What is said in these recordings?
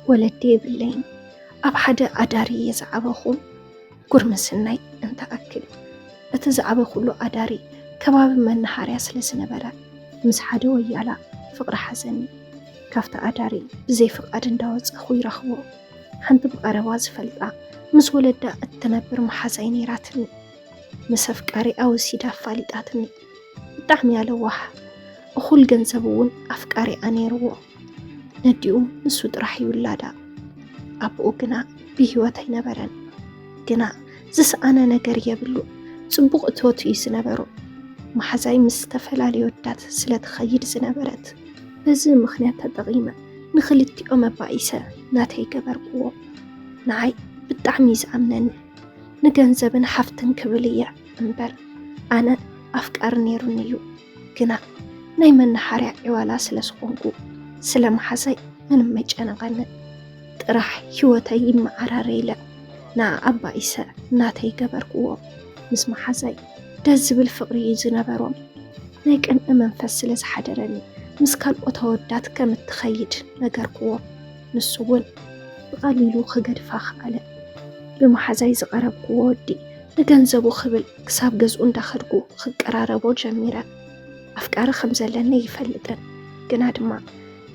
ወለዲ የብለይን። ኣብ ሓደ ኣዳሪ እየ ዝዓበኹ። ጉርምስናይ እንተኣክል፣ እቲ ዝዓበኹሉ ኣዳሪ ከባቢ መናሃርያ ስለ ዝነበረ፣ ምስ ሓደ ወያላ ፍቕሪ ሓዘኒ። ካብቲ ኣዳሪ ብዘይ ፍቓድ እንዳወጸኹ ይረኽቦ። ሓንቲ ብቐረባ ዝፈልጣ፣ ምስ ወለዳ እትነብር መሓዛይ ነይራትኒ። ምስ ኣፍቃሪኣ ወሲዳ ኣፋሊጣትኒ። ብጣዕሚ እያ ለዋህ። እኹል ገንዘብ እውን ኣፍቃሪኣ ነይርዎ። ነዲኡ ንሱ ጥራሕ ይውላዳ። ኣቦኡ ግና ብህይወት ኣይነበረን። ግና ዝሰኣነ ነገር የብሉ። ጽቡቕ እቶት እዩ ዝነበሮ። መሓዛይ ምስ ዝተፈላለዩ ወዳት ስለ ትኸይድ ዝነበረት፣ በዚ ምኽንያት ተጠቒመ ንኽልቲኦም ኣባኢሰ ናተይ ገበርክዎ። ንዓይ ብጣዕሚ እዩ ዝኣምነኒ። ንገንዘብን ሃፍትን ክብል እየ እምበር፣ ኣነ ኣፍቃሪ ነይሩኒ እዩ። ግና ናይ መናሃርያ ዕዋላ ስለ ዝኾንኩ፣ ስለ መሓዛይ ምንም ኣይጨነቐንን። ጥራሕ ህይወተይ ይመዓራረ ኢለ ንዓ ኣባኢሰ ናተይ ገበርክዎ። ምስ መሓዛይ ደስ ዝብል ፍቕሪ እዩ ዝነበሮም። ናይ ቅንኢ መንፈስ ስለ ዝሓደረኒ፣ ምስ ካልኦት ኣወዳት ከም እትኸይድ ነገርክዎ። ንሱ እውን ብቐሊሉ ክገድፋ ከኣለ። ብመሓዛይ ዝቐረብክዎ ወዲ ንገንዘቡ ክብል ክሳብ ገዝኡ እንዳኸድኩ ክቀራረቦ ጀሚረ። ኣፍቃሪ ከም ዘለኒ ይፈልጥን፣ ግና ድማ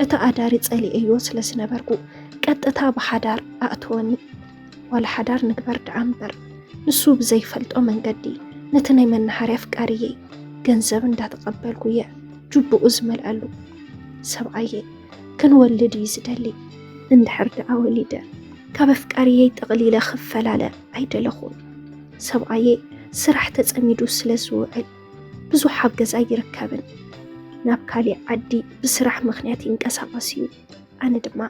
እቲ ኣዳሪ ጸሊኤዮ ስለ ዝነበርኩ ቀጥታ ብሓዳር ኣእተወኒ። ዋላ ሓዳር ንግበር ደኣ እምበር፣ ንሱ ብዘይፈልጦ መንገዲ ነቲ ናይ መናሃርያ ኣፍቃሪየይ ገንዘብ እንዳተቐበልኩ እየ ጁቡኡ ዝመልኣሉ። ሰብኣየይ ክንወልድ እዩ ዝደሊ። እንድሕር ደኣ ወሊደ፣ ካብ ኣፍቃሪየይ ጠቕሊለ ክፈላለ ኣይደለኹን። ሰብኣየይ ስራሕ ተጸሚዱ ስለ ዝውዕል፣ ብዙሕ ኣብ ገዛ ኣይርከብን። ናብ ካሊእ ዓዲ ብስራሕ ምኽንያት ይንቀሳቐስ እዩ። ኣነ ድማ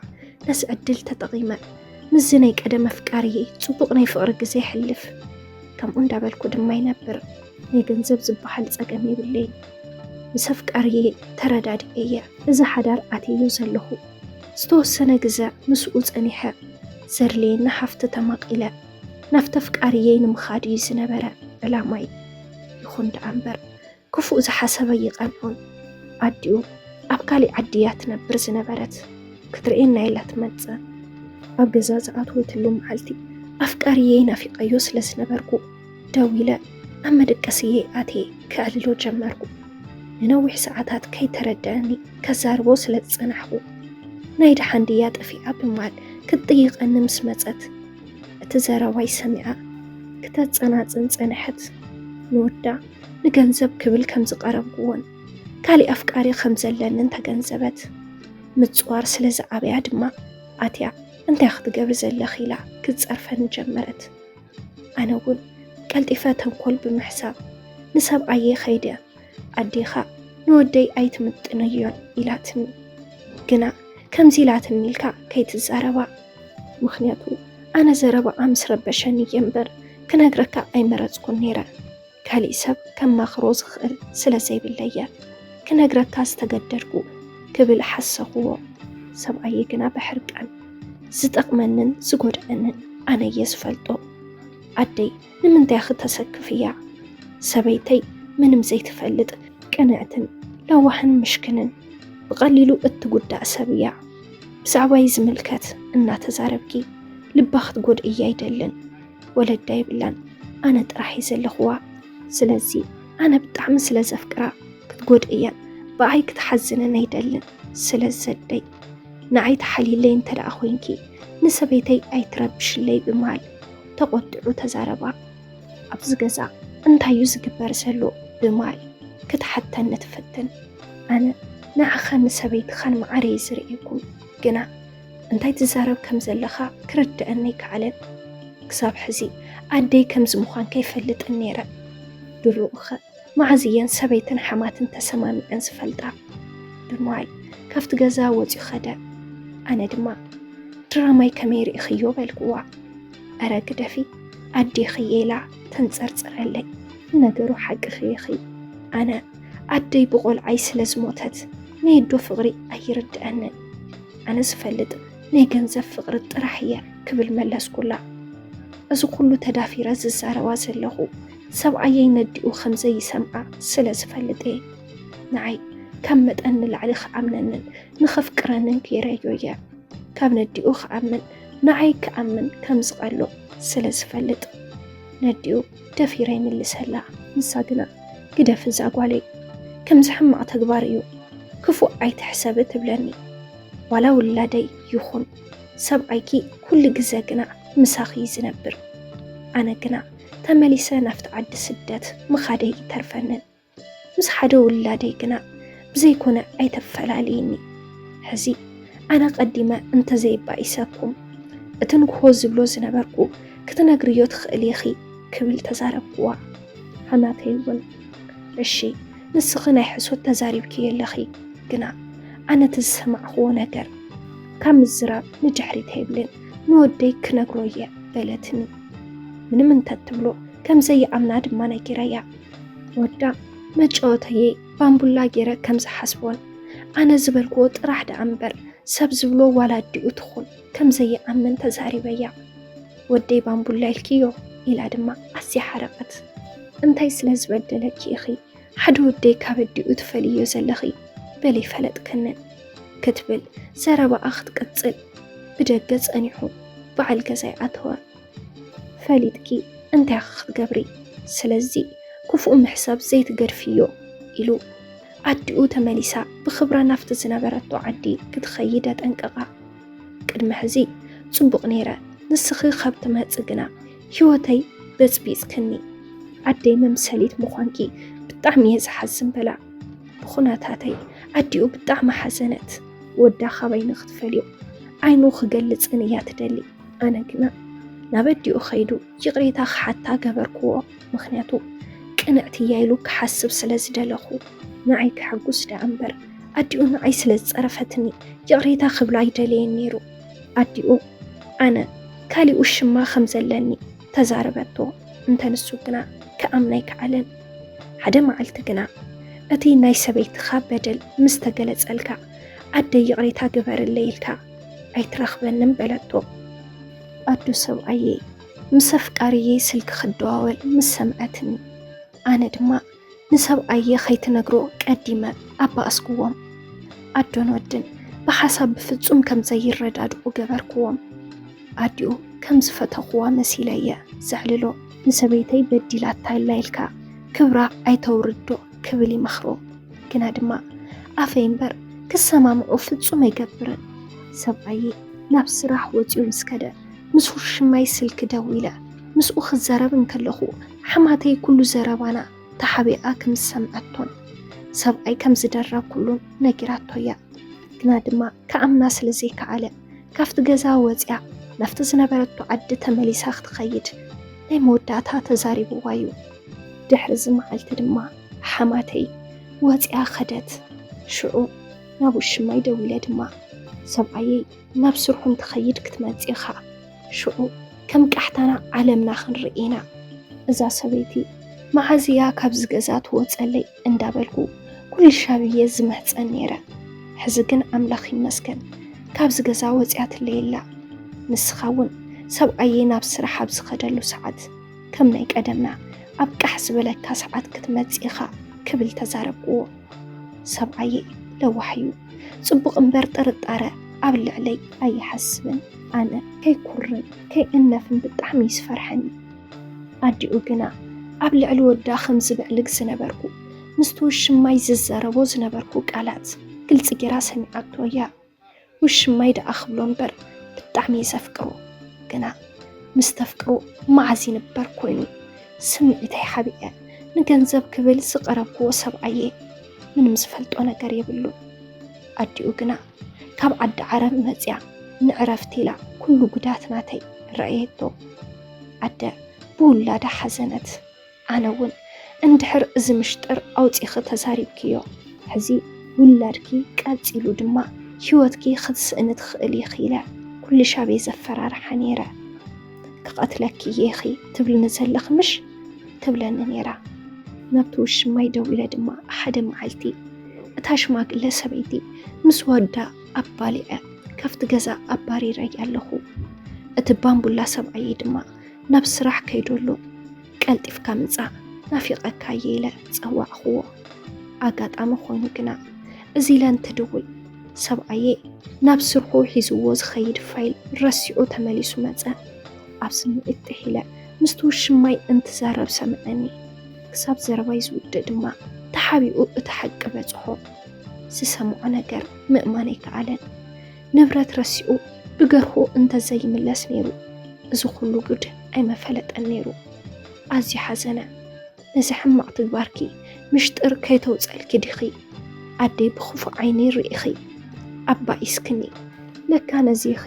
ነዚ ዕድል ተጠቒመ፣ ምስዚ ናይ ቀደም ኣፍቃሪየይ ጽቡቕ ናይ ፍቕሪ ግዜ የሕልፍ። ከምኡ እንዳበልኩ ድማ ይነብር። ናይ ገንዘብ ዝበሃል ጸገም የብለይን። ምስ ኣፍቃሪየይ ተረዳዲኤ እየ እዚ ሓዳር ኣትየዮ ዘለኹ። ዝተወሰነ ግዘ ምስኡ ጸኒሐ፣ ዘድልየኒ ሃፍቲ ተማቒለ፣ ናብቲ ኣፍቃሪየይ ንምኻድ እዩ ዝነበረ ዕላማይ። ይኹን ደኣ እምበር፣ ክፉእ ዝሓሰበ ኣይቐንዖን። ኣዲኡ ኣብ ካሊእ ዓዲ እያ ትነብር ዝነበረት። ክትርእየና ኢላ ትመጽእ። ኣብ ገዛ ዝኣተወትሉ መዓልቲ፣ ኣፍቃሪየይ ናፊቐዮ ስለ ዝነበርኩ፣ ደዊለ ኣብ መደቀስየይ ኣትየ ከዕልሎ ጀመርኩ። ንነዊሕ ሰዓታት ከይተረደኣኒ ከዛርቦ ስለ ዝጸናሕኩ፣ ናይ ደሓን ድያ ጠፊኣ ብምባል ክትጥይቐኒ ምስ መጸት፣ እቲ ዘረባይ ሰሚዓ ክተጸናጽን ጸንሐት። ንወዳ ንገንዘብ ክብል ከም ዝቐረብኩዎን ካሊእ ኣፍቃሪ ከም ዘለንን ተገንዘበት። ምጽዋር ስለ ዝኣበያ ድማ ኣትያ፣ "እንታይ ክትገብሪ ዘለኺ?" ኢላ ክትጸርፈኒ ጀመረት። ኣነ እውን ቀልጢፈ ተንኮል ብምሕሳብ፣ "ንሰብኣየይ ከይደ ኣዴኻ ንወደይ ኣይትምጥነዮን" ኢላትኒ። ግና ከምዚ ኢላትኒ ኢልካ ከይትዛረባ፣ ምኽንያቱ ኣነ ዘረባኣ ምስ ረበሸኒ እየ እምበር ክነግረካ ኣይመረጽኩን ነይረ። ካሊእ ሰብ ከማኽሮ ዝኽእል ስለ ዘይብለየ ክነግረካ ዝተገደድኩ ክብል ሓሰኽዎ። ሰብኣየይ ግና ብሕርቃን፣ "ዝጠቕመንን ዝጎድኣንን ኣነ እየ ዝፈልጦ። ኣደይ ንምንታይ ክትተሰክፍያ? ሰበይተይ ምንም ዘይትፈልጥ ቅንዕትን ለዋህን ምሽክንን ብቐሊሉ እትጉዳእ ሰብ እያ። ብዛዕባይ ዝምልከት እናተዛረብኪ ልባ ክትጎድእያ ኣይደልን። ወለዳ የብላን፣ ኣነ ጥራሕ እየ ዘለኽዋ። ስለዚ ኣነ ብጣዕሚ ስለ ዘፍቅራ ክትጎድእያን ብኣይ ክትሓዝንን ኣይደልን። ስለዚ ኣደይ ንዓይ ተሓልይለይ እንተ ደኣ ኮይንኪ ንሰበይተይ ኣይትረብሽለይ" ብምባል ተቖጢዑ ተዛረባ። "ኣብዚ ገዛ እንታይ እዩ ዝግበር ዘሎ?" ብምባል ክትሓተኒ ትፍትን። ኣነ ንዓኻን ንሰበይትኻን ማዕረ እየ ዝርእየኩም፣ ግና እንታይ ትዛረብ ከም ዘለኻ ክርድኣኒ ኣይከኣለን። ክሳብ ሕዚ ኣደይ ከምዚ ምዃንካ ኣይፈልጥን ነይረ። ድሮ'ኸ መዓዝ እየን ሰበይትን ሓማትን ተሰማሚዐን ዝፈልጣ? ብምባል ካብቲ ገዛ ወጺኡ ኸደ። ኣነ ድማ፣ "ድራማይ ከመይ ርኢኽዮ?" በልክዋ። "ኣረ ግደፊ፣ ኣዴኺ እየ" ኢላ ተንጸርጽረለይ። ንነገሩ ሓቅኺ ኢኺ። ኣነ ኣደይ ብቖልዓይ ስለ ዝሞተት ናይ ኣዶ ፍቕሪ ኣይርድኣንን። ኣነ ዝፈልጥ ናይ ገንዘብ ፍቕሪ ጥራሕ እየ ክብል መለስኩላ። እዚ ኩሉ ተዳፊረ ዝዛረባ ዘለኹ ሰብኣየይ ነዲኡ ከም ዘይሰምዓ ስለ ዝፈልጥ እየ። ንዓይ ካብ መጠን ንላዕሊ ክኣምነንን ንኸፍቅረንን ገይረዮ እየ። ካብ ነዲኡ ክኣምን፣ ንዓይ ክኣምን ከም ዝቐሎ ስለ ዝፈልጥ፣ ነዲኡ ደፊረ ይምልሰላ። ንሳ ግና፣ "ግደፍ እዛ ጓለይ፣ ከምዚ ሕማቕ ተግባር እዩ፣ ክፉእ ኣይትሕሰቢ" ትብለኒ። ዋላ ውላደይ ይኹን ሰብኣይኪ ኩሉ ግዘ ግና ምሳኺ እዩ ዝነብር። ኣነ ግና ተመሊሰ ናብቲ ዓዲ ስደት ምኻደይ ይተርፈንን። ምስ ሓደ ውላደይ ግና ብዘይኮነ ኣይተፈላልይኒ። ሕዚ ኣነ ቀዲመ እንተዘይባኢሰኩም፣ እቲ ንግሆ ዝብሎ ዝነበርኩ ክትነግርዮ ትኽእሊ ኢኺ ክብል ተዛረብኩዋ። ሓማተይ እውን፣ "እሺ፣ ንስኺ ናይ ሕሶት ተዛሪብክዮ ኣለኺ፣ ግና ኣነ እቲ ዝሰማዕክዎ ነገር ካብ ምዝራብ ንድሕሪት ኣይብልን፣ ንወደይ ክነግሮ እየ" በለትኒ። ምንም እንተትብሎ ከም ዘይኣምና ድማ ነጊረያ። ወዳ መጫወተየይ ባምቡላ ገይረ ከም ዝሓስቦን ኣነ ዝበልክዎ ጥራሕ ደኣ እምበር ሰብ ዝብሎ ዋላ ኣዲኡ ትኹን ከም ዘይኣምን ተዛሪበያ። "ወደይ ባምቡላ ኢልክዮ?" ኢላ ድማ ኣዝያ ሓረቐት። "እንታይ ስለ ዝበደለኪ ኢኺ ሓደ ወደይ ካብ ኣዲኡ ትፈልዮ ዘለኺ?" በሊ ፈለጥክንን ክትብል ዘረባኣ ክትቅጽል ብደገ ጸኒሑ በዓል ገዛይ ኣተወ። "ፈሊጥኪ እንታይ ኢኺ ክትገብሪ? ስለዚ ክፉእ ምሕሳብ ዘይትገድፍዮ" ኢሉ ኣዲኡ ተመሊሳ ብኽብራ ናብቲ ዝነበረቶ ዓዲ ክትኸይድ ኣጠንቀቓ። "ቅድሚ ሕዚ ጽቡቕ ነይረ፣ ንስኺ ካብ ትመጽእ ግና ህይወተይ በጽቢጽክኒ። ኣደይ መምሰሊት ምዃንኪ ብጣዕሚ እየ ዝሓዝን" በላ። ብኹነታተይ ኣዲኡ ብጣዕሚ ሓዘነት። ወዳ ካባይ ንኽትፈልዮ ዓይኑ ክገልጽን እያ ትደሊ። ኣነ ግና ናብ ኣዲኡ ከይዱ ይቕሬታ ክሓታ ገበርክዎ። ምኽንያቱ ቅንዕቲ እያ ኢሉ ክሓስብ ስለ ዝደለኹ፣ ንዓይ ከሐጉስ ደኣ እምበር ኣዲኡ ንዓይ ስለ ዝጸረፈትኒ ይቕሬታ ክብላ ኣይደለየን ነይሩ። ኣዲኡ ኣነ ካሊእ ውሽማ ከም ዘለኒ ተዛረበቶ። እንተ ንሱ ግና ክኣምና ኣይከኣለን። ሓደ መዓልቲ ግና እቲ ናይ ሰበይትኻ በደል ምስ ተገለጸልካ፣ "ኣደይ ይቕሬታ ግበርለይ" ኢልካ ኣይትረኽበንን በለቶ። ኣዱ ሰብኣየይ ምስ ኣፍቃሪየይ ስልኪ ክደዋወል ምስ ሰምዐትኒ፣ ኣነ ድማ ንሰብኣየ ከይትነግሮ ቀዲመ ኣባኣስክዎም። ኣዶን ወድን ብሓሳብ ብፍጹም ከም ዘይረዳድኡ ገበርክዎም። ኣዲኡ ከም ዝፈተኽዋ መሲለ እየ ዘዕልሎ። "ንሰበይተይ በዲላታ ኣላ ኢልካ ክብራ ኣይተውርዶ" ክብል ይመኽሮ። ግና ድማ ኣፈይ እምበር ክሰማምዑ ፍጹም ኣይገብርን። ሰብኣየይ ናብ ስራሕ ወጺኡ ምስ ከደ፣ ምስ ውሽማይ ስልኪ ደዊለ ምስኡ ክዘረብ እንከለኹ፣ ሓማተይ ኩሉ ዘረባና ተሓቢኣ ከም ዝሰምዐቶን ሰብኣይ ከም ዝደረብኩሉን ነጊራቶ እያ። ግና ድማ ክኣምና ስለ ዘይከኣለ፣ ካብቲ ገዛ ወጺኣ ናብቲ ዝነበረቶ ዓዲ ተመሊሳ ክትኸይድ ናይ መወዳእታ ተዛሪብዋ እዩ። ድሕሪ እዚ መዓልቲ ድማ ሓማተይ ወጺኣ ኸደት። ሽዑ ናብ ውሽማይ ደዊለ ድማ፣ "ሰብኣየይ ናብ ስርሑ እንትኸይድ ክትመጽእ ኢኻ። ሽዑ ከም ቃሕታና ዓለምና ክንርኢ ኢና። እዛ ሰበይቲ መዓዝ እያ ካብዚ ገዛ ትወጸለይ?" እንዳበልኩ ኩሉ ሻብ እየ ዝምሕጸን ነይረ። ሕዚ ግን ኣምላኽ ይመስገን ካብዚ ገዛ ወጺኣትለይ ኣላ። "ንስኻ እውን ሰብኣየይ ናብ ስራሕ ኣብ ዝኸደሉ ሰዓት ከም ናይ ቀደምና ኣብ ቃሕ ዝበለካ ሰዓት ክትመጽእ ኢኻ" ክብል ተዛረብክዎ። ሰብኣየይ ለዋህ እዩ። ጽቡቕ እምበር ጥርጣረ ኣብ ልዕለይ ኣይሓስብን። ኣነ ከይኩርን ከይእነፍን ብጣዕሚ እዩ ዝፈርሐኒ። ኣዲኡ ግና ኣብ ልዕሊ ወዳ ከም ዝብዕልግ ዝነበርኩ፣ ምስቲ ውሽማይ ዝዘረቦ ዝነበርኩ ቃላት ግልጺ ጌራ ሰሚዓቶ እያ። ውሽማይ ደኣ ክብሎ እምበር ብጣዕሚ እየ ዘፍቅሮ። ግና ምስ ተፍቅሮ መዓዝ ይንበር ኮይኑ፣ ስምዒተይ ሓቢአ ንገንዘብ ክብል ዝቐረብክዎ ሰብኣየ ምንም ዝፈልጦ ነገር የብሉን። ኣዲኡ ግና ካብ ዓዲ ዓረብ መጽያ ንዕረፍቲ ኢላ ኩሉ ጉዳት ናተይ ረኣየቶ። ኣደ ብውላዳ ሓዘነት። ኣነ እውን እንድሕር እዚ ምሽጥር ኣውጺኺ ተዛሪብክዮ፣ ሕዚ ውላድኪ ቀጺሉ ድማ ህይወትኪ ክትስእኒ ትኽእሊ ኢኺ ኢለ ኩሉ ሻብ እየ ዘፈራርሓ ነይረ። "ክቐትለኪ እየ ኢኺ ትብልኒ ዘለኺ ምሽ?" ትብለኒ ነይራ። ናብቲ ውሽማይ ደዊለ ድማ ሓደ መዓልቲ እታ ሽማግለ ሰበይቲ ምስ ወዳ ኣባሊዐ ካብቲ ገዛ ኣባሪረያ ኣለኹ። እቲ ባምቡላ ሰብኣየይ ድማ ናብ ስራሕ ከይዱ ኣሎ። "ቀልጢፍካ ምጻእ፣ ናፊቐካ እየ" ኢለ ጸዋዕክዎ። ኣጋጣሚ ኮይኑ ግና እዚ ኢለ እንትድውል ሰብኣየ ናብ ስርሑ ሒዝዎ ዝኸይድ ፋይል ረሲዑ ተመሊሱ መጸ። ኣብ ስምዒት ጥሒለ ምስቲ ውሽማይ እንትዛረብ ሰምዐኒ። ክሳብ ዘረባይ ዝውድእ ድማ ተሓቢኡ እቲ ሓቂ በጽሖ። ዝሰምዖ ነገር ምእማን ኣይከኣለን። ንብረት ረሲዑ ብገርሁ እንተዘይምለስ ነይሩ፣ እዚ ኩሉ ጉድ ኣይመፈለጠን ነይሩ። ኣዝዩ ሓዘነ። ነዚ ሕማቕ ትግባርኪ ምሽጥር ከይተውጸልኪ ዲኺ? ኣደይ ብኽፉእ ዓይኒ ርኢኺ ኣባኢስክኒ። ለካ ነዚ ኢኺ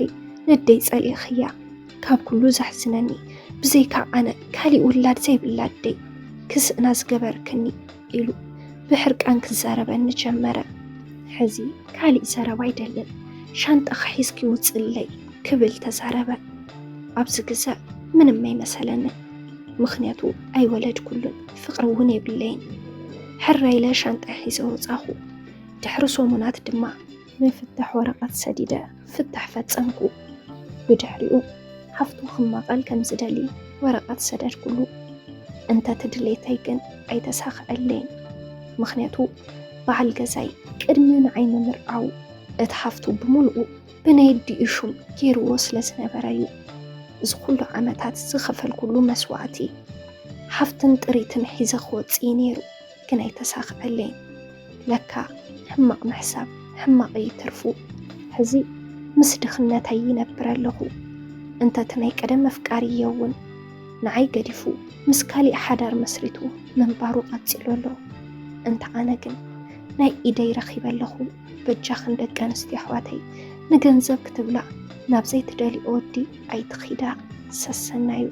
ነደይ ጸሊእኽያ። ካብ ኩሉ ዘሕዝነኒ፣ ብዘይካ ኣነ ካሊእ ውላድ ዘይብላ ኣደይ ክስእና ዝገበርክኒ፣ ኢሉ ብሕርቃን ክዛረበኒ ጀመረ። ሕዚ ካሊእ ዘረባ ኣይደልን፣ ሻንጣኺ ሒዝኪ ውፅለይ ክብል ተዛረበ። ኣብዚ ግዘ ምንም ኣይመሰለንን፣ ምኽንያቱ ኣይወለድኩሉን፣ ፍቕሪ እውን የብለይን። ሕራይ ኢለ ሻንጣ ሒዘ ወፃኹ። ድሕሪ ሰሙናት ድማ ናይ ፍታሕ ወረቐት ሰዲደ ፍታሕ ፈጸምኩ። ብድሕሪኡ ሃፍቱ ክማቐል ከም ዝደሊ ወረቐት ሰደድኩሉ። እንተ ትድሌተይ ግን ኣይተሳኽዐለይን፣ ምኽንያቱ በዓል ገዛይ ቅድሚ ንዓይ ምምርዓዉ እቲ ሃፍቱ ብምሉኡ ብናይ ኣዲኡ ሹም ገይርዎ ስለ ዝነበረ እዩ። እዚ ኩሉ ዓመታት ዝኸፈልኩሉ መስዋእቲ፣ ሃፍትን ጥሪትን ሒዘ ክወጽእ እዩ ነይሩ፣ ግን ኣይተሳኽዐለይን። ለካ ሕማቕ ምሕሳብ ሕማቕ እዩ ትርፉ። ሕዚ ምስ ድኽነተይ ይነብር ኣለኹ። እንተ እቲ ናይ ቀደም ኣፍቃሪየ እውን ንዓይ ገዲፉ ምስ ካሊእ ሓዳር መስሪቱ ምንባሩ ቀጺሉ ኣሎ። እንተ ኣነ ግን ናይ ኢደይ ረኺበ ኣለኹ። በጃኽን ደቂ ኣንስትዮ ኣሕዋተይ፣ ንገንዘብ ክትብላ ናብ ዘይትደልዮ ወዲ ኣይትኺዳ፣ ሰሰናዩ።